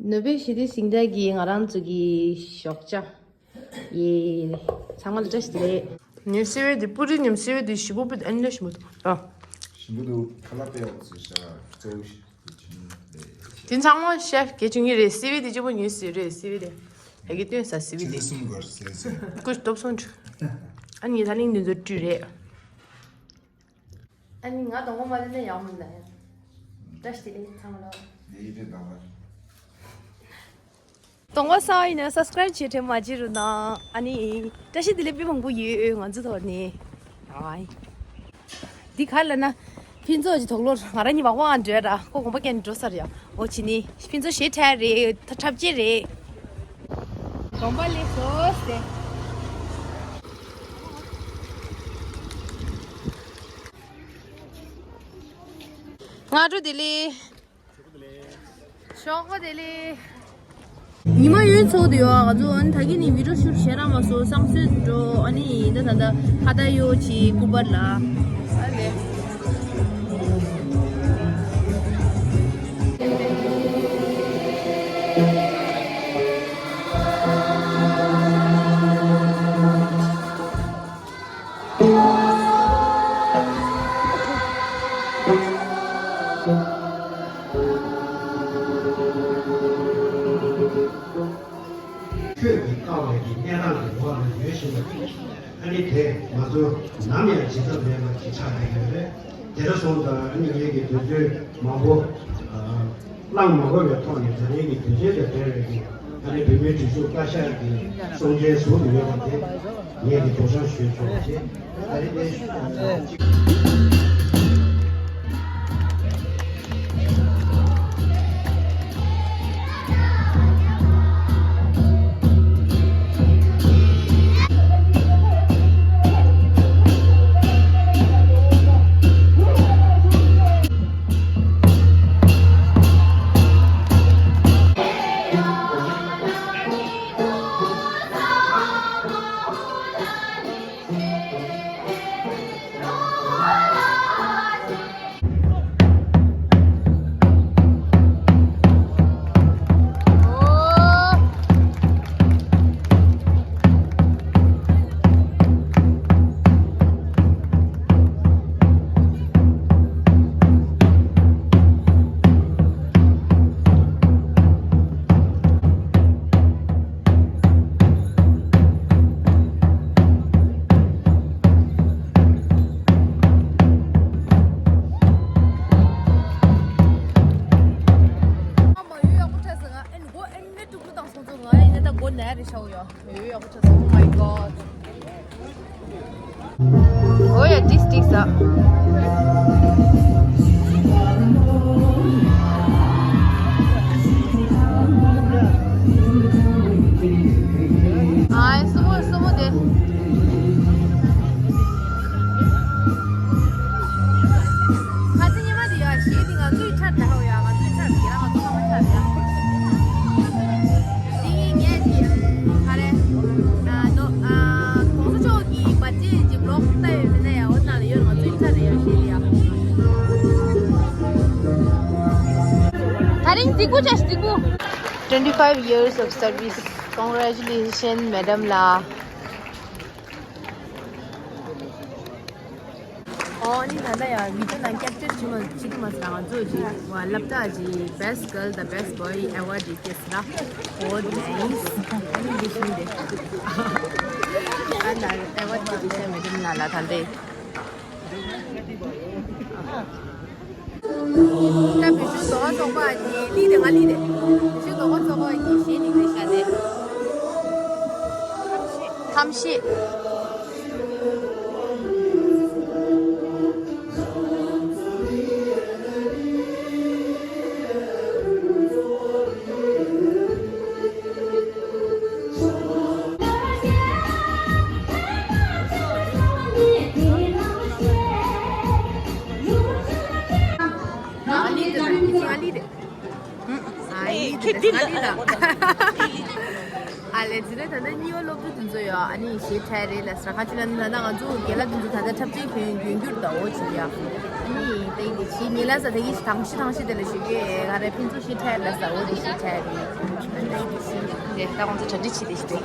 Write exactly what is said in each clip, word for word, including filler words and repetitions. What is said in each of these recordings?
ནོ་བེལ་ཞི་བདེའི་གཟེངས་རྟགས་ཀྱི་ང་རང་ཚོ་གི་ཞོགས་ཇ། ཡེ། ཚང་མ་ལ་བཀྲ་ཤིས་བདེ་ལེགས། ངའི་སི་ཝི་དེ་པུ་རི་ཉམས་སི་ཝི་དེ་ཞིམ་པོ་པི་ཨ་ནི་ཞིམ་པོ་འདུག་ཨ། ཞིམ་པོ་འདུག་ཁ་ལག་དཔེ་ཡག་པོ་བཟོས་ཤག་གཙོ་བོ་ཞིག་དེ་ཚང་མ་ཤེཕ་གལ་ཆེན་གྱི་རེད། སི་ཝི་དེ་གཅིག་པོ་ཉོས་ཟེར་རེད། སི་ཝི་དེ་ཡ་གི་སྟོན་ས་སི་ཝི་དེ་ཆི་ལི་གསུམ་དགར་ཟེར་ཟེར། ཀུ་སྟོབས་སོང་ཆུ། ཨ་ནི་ད་ལིང་འདི་ཚོ་བཀྲུས་རེད། ཨ་ནི་ང་དང་པོ་མ་ལེན་ན་ཡག་མིན་ད་ཡང་། བཀྲ་ཤིས་བདེ་ལེགས་ཚང་མ་ལ། ཡེ་ཡེ་དེ་དང་པོ། དང་པོ་ས་ཡིན་ན་སབ་སི་ཀ་རེབ་བྱེད་དྲན་མ་བརྗེད་རུ་ན། ཨ་ནི་བཀྲ་ཤིས་བདེ་ལེགས་དཔེ་མང་པོ་ཡོད་ང་ཚོ་ཐོག་ནས། ཨའི། འདི་ག་ལ་ན། ཕུན་ཚོགས་ཀྱི་དུག་ལོར་ང་རང་གཉིས་བག་བག་འགྲོ་ར་ཁོ་དགོངས་པ་སྐྱོན་འགྲོ་ས་རེད་ཡ། འོ་ཕྱི་ནི་ཕུན་ཚོགས་ཞེ་དྲག་རེད། ད་འཁྲབ་ཆེ་རེད། དགོངས་པ་ལེགས་སོ་ཟེར། སྔ་དྲོ་བདེ་ལེགས། ཞོགས་པ་བདེ་ལེགས། ཉི་མ་ཡོད་ཚོགས་དུ་ཡོད་ང་ཚོ། ཨ་ནི་ད་གིན་ནི་བི་ཌིའོ་ཤུ་ཊི་བྱས་ར་མ་སོང་བསམ་ཚུལ་འགྲོ། ཨ་ནི་ད་ད་ད་ཧ་ད་ཡོ་ཆི་སྐུ་པར་ལ། ཨ་ལེ། ཁྱོད་ཀྱིས་བཀག་པའི་གི་གནས་སྟངས་ཀྱི་འོག་ལ་ཡོད་བཞིན་པ་དེ། ཨ་ནི་དེ་ང་ཚོ་ནམ་ཡང་བརྗེད་ཐབས་མེད་པ་ཅིག་ཆགས་བསྡད་ཡོད་རེད། དེ་འདྲ་སོང་ཙང་ཨ་ནི་ངེད་ཀྱི་དུས་ཚོད་མང་པོ་བླངས་མ་དགོས་པའི་ཐོག་ནས་ད་རེས་ཀྱི་དུས་ཆེན་དང་འབྲེལ་བའི་གི་ཨ་ནི་བོད་མིའི་སྒྲིག་འཛུགས་བཀའ་ཤག་གི་གསུང་འཕྲིན་ཟུར་དུ་ཡོད་པ་དེ་ངེད་ཀྱི་སྒྲོག་སྦྱང་ཞུས་ཆོག་ཅེས་ད་རེས་གནས་ཞུ། མ་ཡོད་ཡག་པོ་འཕྲད་ཟེར་ང་ཨེ་ནི་གོ་ཨེ་ནི་ཀྲུག་ཀྲུག་དང་སོང་ཙང་ང་ཨེ་ནི་ད་གོ་ནས་རེ་ཤའོ་ཡོ། ཡོད་ཡག་པོ་འཕྲད་ཟེར། Oh my god. Oh yeah, this sticks up. ཨའི་སྲུ་མོ་སྲུ་མོ་དེ། ཁ་ཚི་ཉི་མ་དེ་ཡ་ཞེས་དེ་ང་ཚོའི་ཁྲབ་ད་ཧོ་ཡ་ང་ཚོའི་ཁྲབ་དེ་ར་ང་ཚོ་ཚང་མ་ཁྲབ་ཡ། དེ་ངས་དེ་ག་རེ་ཨ་ནོ་ཨ་གོང་ས་མཆོག་གི་བར་ཆད་ཀྱི་བི་ལོག་ལྟ་ཡོད་མིན་ན་ཡ། འོ་ན་ལ་ཡོད་ང་ཚོའི་ཁྲབ་རེ་ཡ་ཞེས་དེ་ཡ། ད་རིང་རྫིག་པོ་བྱ་ཞིག་རྫིག་པོ། Twenty five years of service. Congratulations, madam ལ། ཨོ་ནི་ད་ལྟ་ཡང་བི་ཌིའོ་ནང་ཀེབ་ཅར་བྱེད་མ་བྱེད་ཀྱི་མ་ཟད་ང་ཚོ་ཅིག་བ་སློབ་གྲྭ་ཅིག་best girl དང་best boy award དེ་སྐྱེས་སོང་ན། Oh nice. ཨ་ནི་འདི་ཤིང་དེ་ཨ་ན་award དེ་ཅིག་སེ་མེ་ཌམ་ལ་ལ་ད་ལྟའི། ད་བུ་ཆུ་དོ་ཚོགས་པ་གཉིས་ལི་དེ་ང་ལི་དེ། བུ་ཆུ་དོ་ཚོགས་པ་གཉིས་ཞེ་ནི་ནི་ཤ་དེ། ཐམ་ཤེས། ཨ་ལེ་ཟེར་ན་ད་ལྟ་གཉིས་པ་སློབ་ཕྲུག་དེ་ཚོ་ཡོད། ཨ་ནི་ཞེ་ཁྲལ་རེད་ལ་ས་ཁ་ཅིག་ལ་ནི་ད་ལྟ་ང་ཚོ་རྒན་ལགས་དེ་ཚོ་ད་ལྟ་འཁྲབ་ཆས་གྱོན་གྱོན་རྒྱུར་ད་འོ་བྱེད་ཡ། ནི་ཏེ་འདི་ཕྱི་ཉི་ལ་ས་དེ་གི་ཐང་ཤི་ཐང་ཤི་དེ་ལ་ཞུ་གི་ག་རེ་ཕིན་ཚུ་ཤི་ཁྲལ་ལ་ས་འོ་དེ་ཤི་ཁྲལ་རེད། ཏེ་ད་ཁོང་ཚོ་གྲ་སྒྲིག་བྱེད་དེ་ཤི་དེ།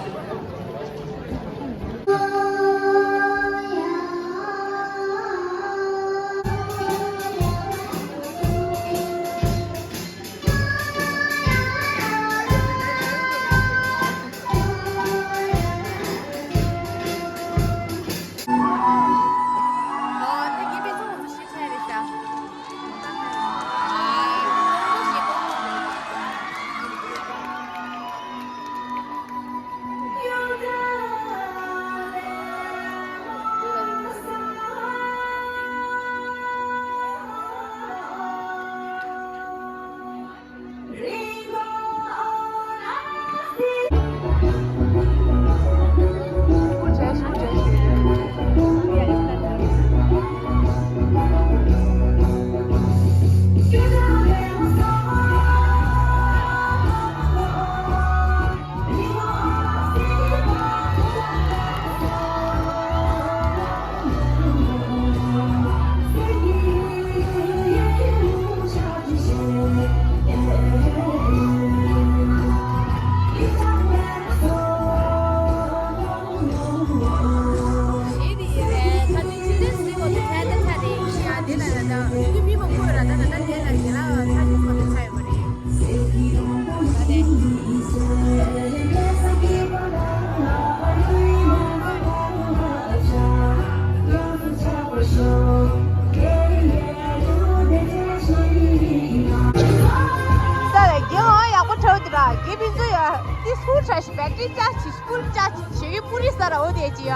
ས་ལ་རྒྱལ་བ་ཡག་པོ་འཁྲབ་འདུག་ར། རྒྱལ་བི་ཚོ་ཡ་ཏི་སུ་ཁྲ་ཤི་བེ་ཏྲི་ཅ་ཆི་སྤུར་ཅ་ཆི་ཞེ་གི་པུ་རི་ས་ར་འོ་དེ་ཅི་ཡ།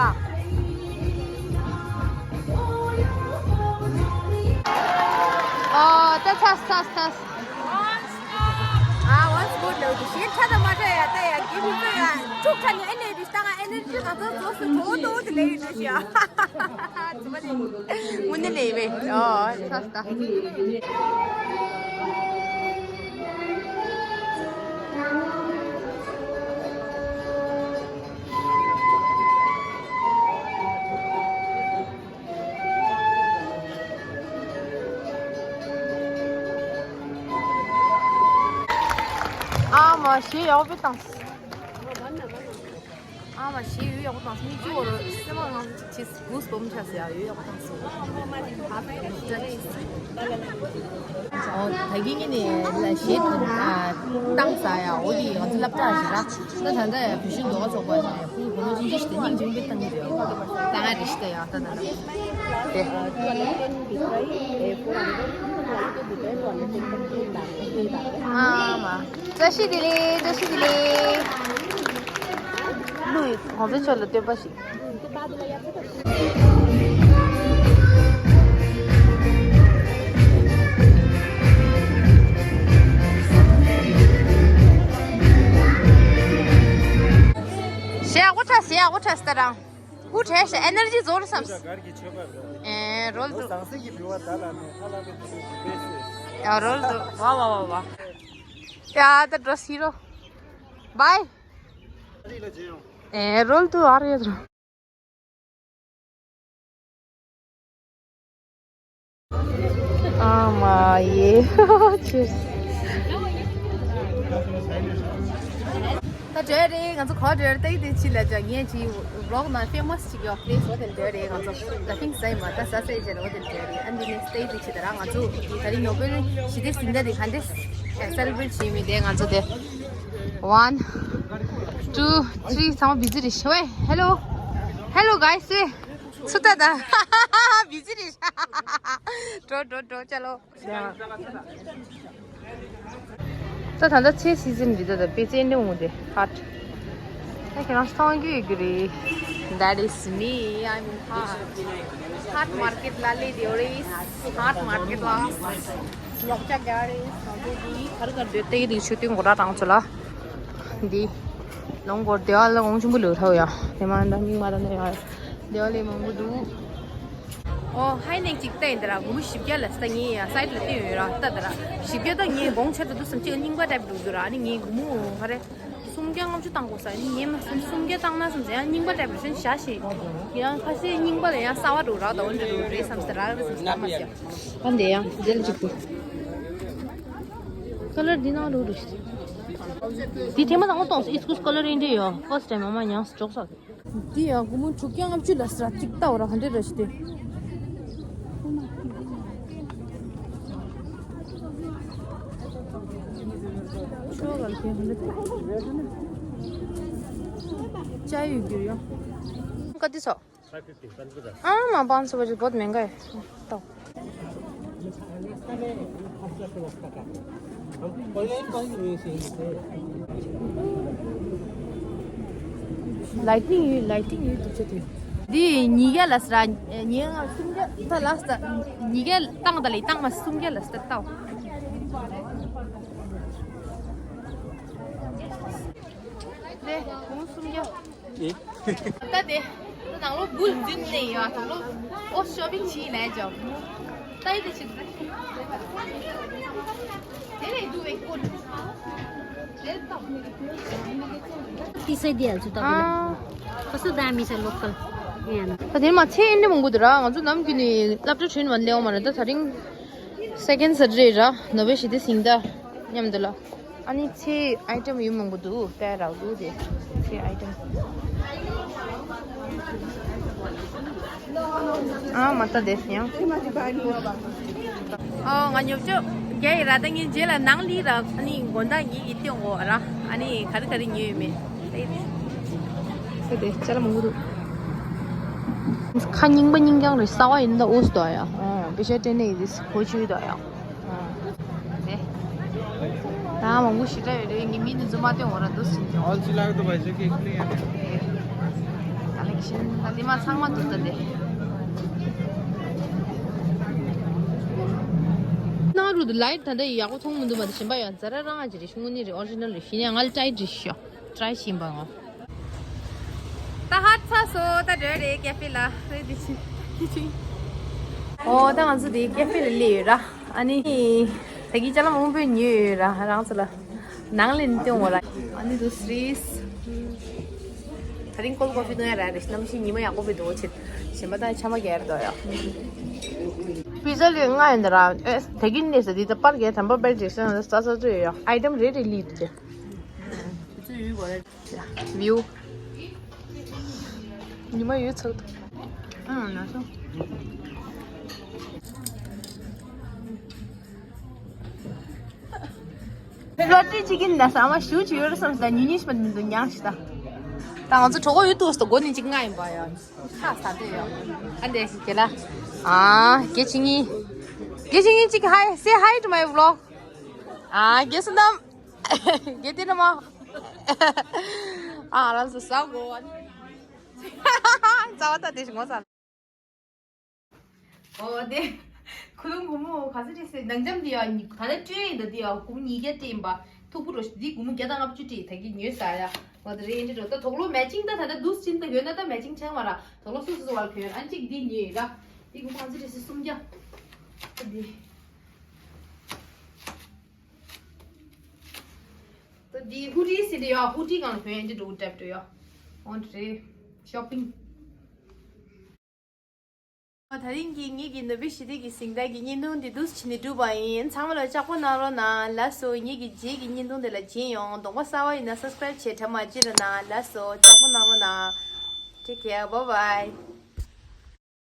ཨོ་ད་ཚ་ཚ་ཚ། ཨ་ཝོན་སི་མོར་ལོ་དེ་ཤི་ཁྲ་ད་མ་ཁྲ་ཡ་ད་ཡ་རྒྱལ་བི་ཚོ་ཡ་ཕྲུག་ཁྲ་ནི་ཨེ་ནེ་རི་ཤི་ཏང་ཨ་ཨེ་ནེ་རི་ཇི་ང་ཚོ་རྫོགས་སུ་གྲོགས་འདུག་དེ་ལས་ཡོད་ཤི་ཡ། དངོས་གནས་ལས་བས། ཨོ་ས་ས། ཨ་མ་ཞེ་ཡག་པོ་བཏང་། ཨ་མ་ཞེ་ཡོད་ཡག་པོ་བཏང་སོང་། ངས་ཅི་བོ་རོ་སེམས་མ་ངང་ཅི་གུས་བུམ་ཆ་ཟེར་ཡག་ཡོད་ཡག་པོ་བཏང་སོང་། ཨོ་ད་གིན་ངས་ནས་ལ་ཞེ་བཏང་ས་ཡ་འོ་དེ་ང་ཚོ་སློབ་གྲྭ་ཞིག་ལ་ད་ད་ད་ཡ་བུ་ཤུན་རྡོ་ཁ་ཚོགས་པ་ཞིག་ཡ་ཁུ་བུ་མོ་ཅི་ཅི་ཞིག་ད་སྙིང་རྗེ་མོ་བཏང་གི་རེད། ད་ང་རེ་ཞིག་ད་ཡ་ད་ད་ད་དེ། ཨ་མ། བཀྲ་ཤིས་བདེ་ལེགས། བཀྲ་ཤིས་བདེ་ལེགས། ལུས་གོང་ཚེ་ཆོས་ལ་སྟོན་པ་ཞིག་ཞེ་ཡག་པོ་ཁྲ་ཞེ་ཡག་པོ་ཁྲ་སྟ་རང་། ཧུ་ཁྲེ་ཞེ་ཨེ་ནར་ཇི་རྫོགས་རེད་བསམ། ཨེ་རོལ་དུ། ཡ་རོལ་དུ། ཝ་ཝ་ཝ་ཝ། ཡ་ད་འགྲོ་སི་རོ། བའི། ཨེ་རོལ་དུ་ཨ་རེ་རོ། ཨ་མ་ཡེ། Cheers. ད་འགྲོ་རེད། ང་ཚོ་ག་པར་འགྲོ་རེད། ད་ཡི་དེ་ཕྱི་ལ་ཅག་ངས་ཅི་vlog་ནང་famous་ཅིག་ཡོད་place་འོ་དེར་འགྲོ་རེད། ང་ཚོ་ད་ཕིང་སའི་མ་ད་ས་སའི་རྗེས་ལ་འོ་དེར་འགྲོ་རེད། ཨ་འདི་ནས་stay་དེ་ཕྱི་ད་ར་ང་ཚོ་ད་རིང་ནོ་བེལ་ཞི་བདེ་གཟེངས་རྟགས་དེ་ག་འདྲས་celebrate་བྱེད་མི་དེ་ང་ཚོ་དེ། One, two, three. ཚང་མ་busy་རེད་ཤི་ཝེ། Hello. Hello guys. སུ་ད་ད། busy་རེད་ཤ། འགྲོ་འགྲོ་འགྲོ་ཅ་ལོ། ད་ད་ལྟ་ཚེས་season་རེད། ད་ད་དཔེ་ཅན་འདྲ་འོང་དེ་ཧཊ། ད་ཁྱེད་རང་སང་རྒྱུ་ཡོད་རྒྱུ་རེད། That is me, I'm in Hart. Hart Market ལ་ལས་དེ་རེད། Hart Market་ལ་ལོག་ཅག་རྒྱ་རེད། སང་རྒྱུ་འདི་གར་གར་འདོད་དེ་འདི་ཆུ་ཏིང་གོ་ར་རང་ཚོ་ལ་འདི། ལོང་སྐོར་དེ་བ་ལ་ངོང་ཆུང་པོ་ལོས་ཐའོ་ཡ། དེ་མ་འདྲ་མིག་མ་ར་འདྲ་ཡ། དེ་བ་ལས་མང་པོ་འདུག་ཨོ་ཧའི་ནེག་ཅིག་བལྟས་ཡིན་ད་ར། སྒོར་མོ་བཞི་བརྒྱ་ལ་ས་ངས་ཡ་སའིད་ལ་བལྟས་ཡོད་ར། ལྟ་ད་ར་བཞི་བརྒྱ་ད་ངས་དགོངས་ཆེ་ད་འདུག་བསམ། ཅིག་རྙིང་པ་ཏའིབ་འདུག་འདུག་ར། ཨ་ནི་ངས་སྒོར་མོ་ག་རེ་ སུམ་བརྒྱ་ལྔ་བཅུ་བཏང་དགོས་ས་ཡིན་ན་མ་སུམ་སུམ་བརྒྱ་བཏང་ན་བསམ་ས་ཡང་རྙིང་པ་འདྲ་བ་ཞིག་བཞག་ཤིག་ཡང་ཁ་ཤས་རྙིང་པ་ལ་ཡང་གསར་པ་འགྲོ་རག་ད་འོན་ཏེ་འགྲོ་རེད་བསམ་ས་རག་རེད་བསམ་ས་མ་ཤེས། ཨ་འདི་ཡང་འདི་ལ་གཅིག་པུ། ཁ་ལར་འདི་ནང་འགྲོ་རེད་ཤིག་འདི་ཐེངས་མ་དང་པོ་གཏོང་སོང་། ཨིས་ཀུས་ཁ་ལར་ཨིན་འདྲ་ཡོད། ཕར་སི་ཊི་ཊེམ་མ་མ་མྱངས་སོང་འཇོག་ས། འདི་ཡང་སྒོར་མོ་དྲུག་བརྒྱ་ལྔ་བཅུ་ལ་ཟེར་གཅིག་ལྟ་བ་ར་ཧན་ཌེ་ར་ཞིག་སྟེ། ཆོ་ག་ལ་ཁྱེད་ཧན་ཌེ་ཅ་ཡོད་རྒྱུ་ཡོད། ཀ་ཏི་སོ། हाँ, पाँच सौ बजे बहुत महंगा है। तो लाइटिंग ཡོད། ལའི་ཊིང་ཡོད། དུས་ཚོད་དེ། འདི་ཉིས་བརྒྱ་ལ་ཟེར། ཉིས་ལྔ་སུམ་བརྒྱ་ད་ལ་ཟེར། ཉིས་བརྒྱ་བཏང་ད་ལས་བཏང་མ་སུམ་བརྒྱ་ལ་ཟེར་ལྟ། དེ་གུང་སུམ་བརྒྱ། ད་དེ་ནང་ལོ་བུལ་འཛིན་ནས་ཡོད། ད་ལོ་ཨོ་ཤོ་པིང་བྱས་ལས་ཅོ། ད་ཡི་དེ་ཆི་དེ་ལས་འདུག་བའི་ཀོ་དེ་ལྟ། ཏི་སེ་དེ་ཨ་ཚུ་ཏག་ཏི་སེ་དེ་ཨ་ཚུ་ཏག་ཏི་སེ་དེ་ཨ་མི་སེ་ལོ་ཀལ་ཡང་། ད་དེ་མ་ཚེ་ཨིན་ནི་མང་པོ་འདུག་ར། ང་ཚོ་ནམ་རྒྱུན་ནས་སློབ་གྲྭ་ཁྲོན་མ་ལེའོ་མ་ར། ད་ད་རིང་སེ་ཀེན་ཌ་སེ་ཊར་ཌེ་ར། ནོ་བེ་ཤི་དེ་སིང་ད་མཉམ་དུ་ལ། ཨ་ནི་ཚེ་ཨའི་ཊེམ་ཡོད་མང་པོ་འདུག་ལྟ་རག་འདུག་དེ། ཚེ་ཨའི་ཊེམ། ཨ་མ་ལྟ་དེ་ཡང་། ཨོ་ང་ཉོབ་ཅོ་རྒྱ་ཡི་ར། ད་ངས་རྗེས་ལ་ནང་ལི་ར། ཨ་ནི་དགོང་དག་ངེད་ཀྱི་སྟེང་འོག་ར། ཨ་ནི་ག་རེ་ག་རེ་ཉོས་ཡོད་མེད་ལྟ་ཡི། ཚེ་དེ་ཅ་ལག་མང་པོ་འདུག་ཁ་རྙིང་པ་རྙིང་རྐྱང་རེད། གསར་པ་ཡིན་ན་ད་འུ་སུ་དོ་ཡ། ཨོ་པེ་ཤ་སྤྲད་ནས་ཡིན་དེ་གོ་ཆུ་དོ་ཡ། ཨོ་དེ། ད་མང་པོ་ཞེ་དྲག་ཡོད་རེད། ངས་མི་འདི་ཚོ་མ་སྟོན་འོ་ར་འདུག་ཟིན་ཀྱང་། All chila ke to bhai ke ek nahi hai. ཀ་ལེག་ཤན་ད་འདི་མ་ཚང་མ་འདུག་ད་དེ། ནང་རུ་དུ་ལའིཊ་ད་ལྟ་ཡག་པོ་མཐོང་མི་འདུག་པ། དེ་གཞན་པ་ཡང་ཛ་ར་རང་ཨ་ཅི་རེད། ཤུང་ནི་རེད། ཨོ་རི་ཇི་ནལ་རེད། ཤི་ནས་ང་ལ་ཊའི་རེད་ཤོ། ཊའི་ཤིན་པ་ང་། ད་ཧ་ཚ་སོ་ད་འགྲོ་རེད་ཀེ་ཕེ་ལ་རེད་དེ་ཆི་དེ་ཆི། ཨོ་ད་ང་ཚོ་དེ་ཀེ་ཕེ་ལ་སླེབས་ཡོད་ར། ཨ་ནི་ད་གི་ཅ་ལག་མང་པོ་ཉོས་ཡོད་ར། རང་ཚོ་ལ་ནང་ལ་ནི་སྟོན་འོ་ར། ཨ་ནི་དུ་སི་རིས། ད་རིང་ཀོལ་ཀོ་ཕི་འཐུང་ཡ་ར་རེད། གནམ་གཤིས་ཉི་མ་ཡག་པོ་བི་འདུག་ཆེད་གཞན་པ་ད་ཆ་མ་རྒྱག་ཡ་རེད་དོ་ཡ། པི་ཛ་ལི་ལྔ་ཡོད་འདི་ར། ཨེ་ད་གི་ནས་ཟེར་འདི་ད་པར་གས་དམ་པ་པར་རེ་ས་ས་ས་ས་ཡོད་ཡ། ཨའི་ཊེམ་རེ་རེ་ལི་དེ། དུས་ཚོད་ཡོད་པ་རེད། བིའུ། ཉི་མ་ཡོད་ཚར་འདུག་ཨང་ན་སོ། ལོ་ཏི་ཅི་གིན་ན་ས་མ་ཞུ་ཅི་ཡོད་རེད་བསམ་ས་ཉི་ཉི་ཤི་མ་མི་འདུག་ཉག་ཤི་ད། ད་ང་ཚོ་གྲོགས་པོ་ཡོད་དུས་སུ་སྒོ་ནས་ཅིག་ང་ཡིན་པ་ཡ། ཁ་ས་དེ་ཡ། ཨ་འདྲས་གེ་ལ། ཨ་གེ་ཅི་ངི། གེ་ཅི་ངི་ཅིག་ཧའི། Say hi to my vlog. ཨ་གེ་སུ་ནམ། གེ་དེ་ན་མ། ཨ་རང་སུ་ས་གོ། རྩ་བ་ད་དེ་ཞིག་ངོ་ས། ཨོ་དེ། ཁུ་ལུང་གུ་མོ་ག་ཚོད་སྤྲད་སྲིད། ནང་འཇམ་དེ་ཡ་ཁ་ལ་སྤྲད་ཡིན་ད། དེ་ཡ་གུ་མོ་ཉིས་བརྒྱ་སྤྲད་ཡིན་པ། ཐུག་པོ་རོ་ཞིག་དེ་གུ་མོ་བརྒྱ་དང་ལྔ་བཅུ་སྤྲད་ད་གི་ཉོས་ས་ཡ། ཨོ་དེ་རེད་འདྲི་རོ། ད་དོག་ལོ་མེ་ཅིང་ད་ད་ད་དུས་ཕྱིན་ད་ཡོད་ན་ད་མེ་ཅིང་ཆགས་མ་ར། དོག་ལོ་སོ་སོ་སོ་བར་ཕན་ཨན་ཅིག་དེ་ཉོས་ཡིན་ར། དེ་གུ་མོ་ག་ཚོད་སྤྲད་སྲིད། སུམ་བརྒྱ། ད་དེ། ད་འདི་ཧུ་ཌི་ཟེར་དེ་ཡོད། ཧུ་ཌི་སྒང་ལ་བོད་ཡན་ཆད་འགྲོ་གི་འདྲ་འདྲ་ཡོད། འོན་ཏེ་ཤོ་པིང་། ད་རིང་གི་ངེད་ཀྱི་ནོ་བི་ཞི་བདེ་གི་གཟེངས་རྟགས་ཀྱི་བརྙན་ཐུང་འདི་འདུག་སེ་བྱས་ནས་གྲུབ་པ་ཡིན། ཚང་མ་ལ་ལྕགས་པོ་གནང་རོགས་གནང་། ལགས་སོ། ངེད་ཀྱི་རྗེས་ཀྱི་བརྙན་ཐུང་དེ་ལ་མཇལ་ཡོང་། གདོང་པ་གསར་པ་ཡིན་ན་སབ་སི་ཀ་རེབ་བྱེད་དྲན་མ་བརྗེད་རོགས་གནང་། ལགས་སོ། ལྕགས་པོ་གནང་རོགས་གནང་། Take care. Bye bye.